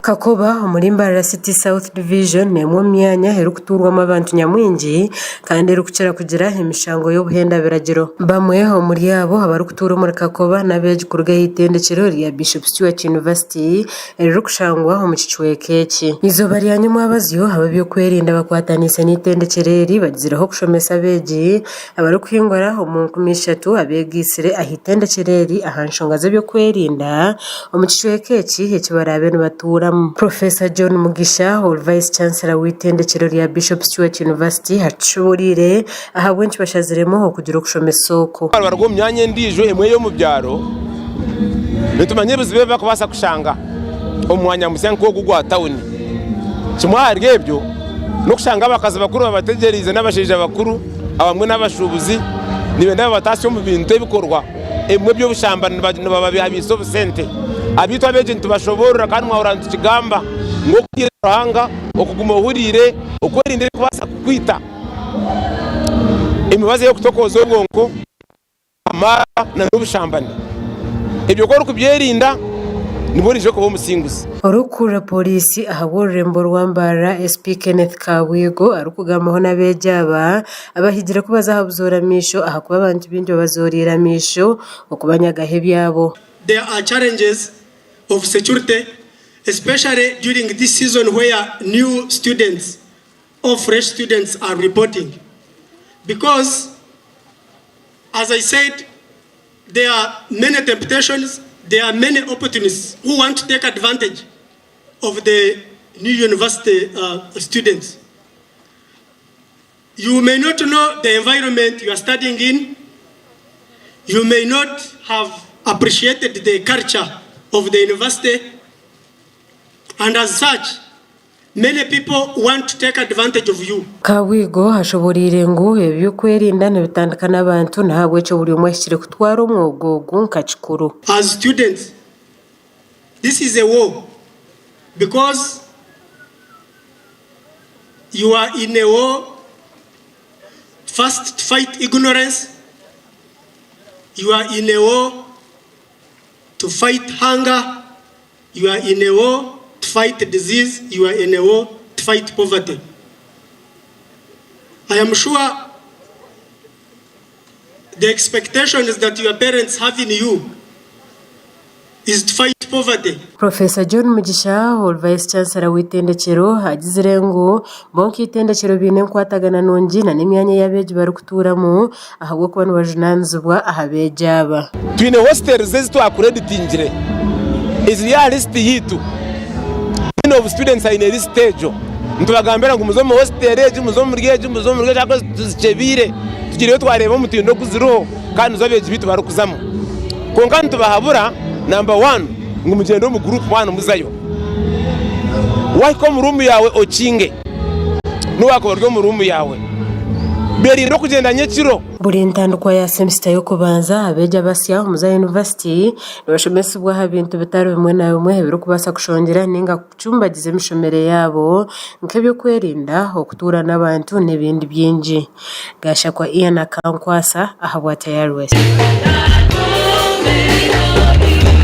Kakoba omuri Mbarara City South Division n'emwe omu myanya erikutuurwamu abantu nyamwingi kandi erikukira kugira emishango y'obuhenda biragiro. Bamwe omuri abo abarikutuura omuri Kakoba n'abeegi kuruga aha itendekyero rya Bishop Stuart University eririkushangwa omu kicweka eki. Eizooba rya nyomwabazyo, ab'ebyokwerinda bakwataniise n'eitendekyero eri bagizireho kushomesa abeegi abarikuhingura omu 3000 abeegaitsire aha itendekyero eri aha nshonga z'ebyokwerinda omu kicweka eki eki baraabe nibatuuramu. Professor John Mugisha, ori Vice Chancellor w'eitendekyero rya Bishop Stuart University atushoboreire ahabw'enki bashaziremu okugira okushomesa oku. Baruga omu myanya endiijo emwe ey'omu byaro, nitumanya ebizibu ebi barikubaasa kushanga omu mwanya musya nk'ogu ogwa tawuni. Kimwe ahari ebyo n'okushanga abakazi bakuru babategyereize n'abashaija bakuru abamwe n'abashuubuzi nibenda babataasye omu bintu ebikorwa ebimwe eby'obushambani nibababihabiisa obusente. Abaitu abeegi nitubashoboorora kandi mwahurira nitukigamba ngu okutiina Ruhanga, okuguma ohuriire, okwerinda ebirikubaasa kukwita, emibazi ey'okutokooza obwonko, amaarwa n'obushambani. Ebyo ku orikubyerinda nibwo oraije kuba omusinguzi. Orikukurira Pooriisi ahabw'orurembo rwa Mbarara, SP Kenneth Kabwigo arikugambaho n'abeegi aba, abahigire ku baza aha buzoora maisho ahakuba abantu baingi babazooriire amaisho okubanyagaho ebyabo. There are challenges of security especially during this season where new students or fresh students are reporting because as I said there are many temptations, there are many opportunists who want to take advantage of the new university uh, students. You may not know the environment you are studying in. You may not have appreciated the culture of the university. And as such, many people want to take advantage of you. Kabwigo ashoboreire ngu eby'okwerinda nibitandika n'abantu n'ahabw'ekyo buri omwe ahikire kutwara omwoga ogu nka kikuru. As students, this is a war because you are in a war first to fight ignorance, you are in a war to fight hunger, you are in a war to fight disease, you are in a war to fight poverty. I am sure the expectations that your parents have in you is to fight poverty. Professor John Mugisha ori Vice Chancellor w'eitendekyero agizire ngu bo nk'eitendekyero baine enkwatagana nungi nana emyanya ei abeegi barikutuuramu ahabw'okuba nibajunaanizibwa aha beegi aba. Twine hostels ezi twakureditingire eziri aha lisiti yaitu. Dean of students aine lisiti egyo. Nitubagambira ngu muze omu hostel egi, muze omuri egi, muze omuri egi ahabw'okuba tuzikyebiire tugireyo twareeba omutindo oku ziriho kandi nizo abeegi baitu barikuzamu. Kwonka nitubahabura namba wani ngu mugyende omu guruupu waana muzayo. Waahika omu ruumu yaawe okinge n'obu waakuba ori omu ruumu yaawe. Beerinde okugyenda nyekiro. Buri ntandikwa ya semisita y'okubanza, abeegi abasya omu za yunivasite nibashomesibwa aha bintu bitari bimwe na bimwe ebirikubaasa kushongyera nainga kucumbagiza emishomere yaabo nk'eby'okwerinda, okutuura n'abantu n'ebindi bingi. Gashakwa Ian Akankwasa ahabwa Tayari West.